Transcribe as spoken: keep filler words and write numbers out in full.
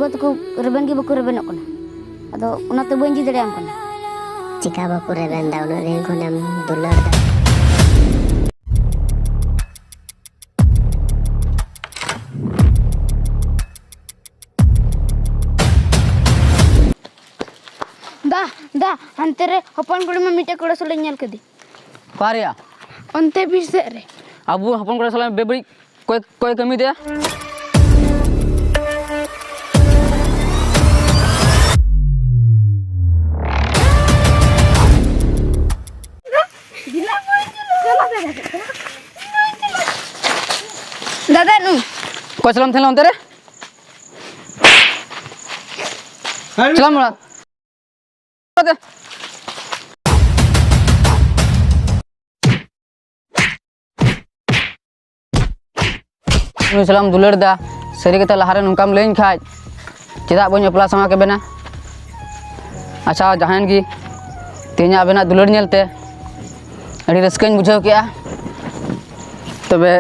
ᱵᱟᱹᱵᱩ ᱛᱟᱠᱚ ᱨᱮᱵᱮᱱ ᱜᱮ ᱵᱟᱠᱚ ᱨᱮᱵᱮᱱᱚᱜ ᱠᱟᱱᱟ᱾ ᱟᱫᱚ ᱚᱱᱟᱛᱮ ᱵᱟᱹᱧ ᱤᱫᱤ ᱫᱟᱲᱮᱭᱟᱢ ᱠᱟᱱᱟ᱾ ᱪᱮᱠᱟ ᱵᱟᱠᱚ ᱨᱮᱵᱮᱱ ᱫᱟ? ᱩᱱᱟᱹᱜ ᱫᱤᱱ ᱠᱷᱚᱱᱮᱢ ᱫᱩᱞᱟᱹᱲ ᱫᱟ᱾ ᱫᱟ, ᱫᱟ, ᱦᱟᱱᱛᱮ ᱨᱮ ᱦᱚᱯᱚᱱ ᱠᱩᱲᱤ ᱢᱟ ᱢᱤᱫᱴᱮᱡ ᱠᱚᱲᱟ ᱥᱟᱞᱟᱜ ᱤᱧ ᱧᱮᱞ ᱠᱮᱫᱮ᱾ ᱚᱠᱟ ᱨᱮᱭᱟ? ᱚᱱᱛᱮ ᱵᱤᱨ ᱥᱮᱫ ᱨᱮ᱾ ᱟᱵᱚ ᱦᱚᱯᱚᱱ ᱠᱚᱲᱟ ᱥᱟᱞᱟᱜ ᱵᱮᱵᱟᱹᱲᱤᱡ ᱚᱠᱚᱭ, ᱚᱠᱚᱭ ᱠᱟᱹᱢᱤ ᱛᱟᱭᱟ? ᱫᱟᱫᱟ ᱱᱩᱭ᱾ ᱚᱠᱚᱭ ᱥᱟᱞᱟᱜ ᱮᱢ ᱛᱟᱦᱮᱸ ᱞᱮᱱᱟ ᱚᱱᱛᱮ ᱨᱮ? ᱪᱟᱞᱟᱜ ᱢᱮ ᱚᱲᱟᱜ᱾ ᱩᱱᱤ ᱥᱟᱞᱟᱜ ᱮᱢ ᱫᱩᱞᱟᱹᱲ ᱮᱫᱟ, ᱥᱟᱹᱨᱤ ᱠᱟᱛᱷᱟ ᱞᱟᱦᱟᱨᱮ ᱱᱚᱝᱠᱟᱢ ᱞᱟᱹᱭᱟᱹᱧ ᱠᱷᱟᱡ, ᱪᱮᱫᱟᱜ ᱵᱟᱹᱧ ᱵᱟᱯᱞᱟ ᱥᱟᱶ ᱠᱮᱵᱮᱱᱟ? ᱟᱪᱪᱷᱟ, ᱡᱟᱦᱟᱸᱭᱮᱱ ᱜᱮ, ᱛᱮᱦᱮᱧᱟᱜ ᱟᱵᱮᱱᱟᱜ ᱫᱩᱞᱟᱹᱲ ᱧᱮᱞᱛᱮ ᱟᱹᱰᱤ ᱨᱟᱹᱥᱠᱟᱹᱧ ᱵᱩᱡᱷᱟᱹᱣ ᱠᱮᱜᱼᱟ᱾ ᱛᱚᱵᱮ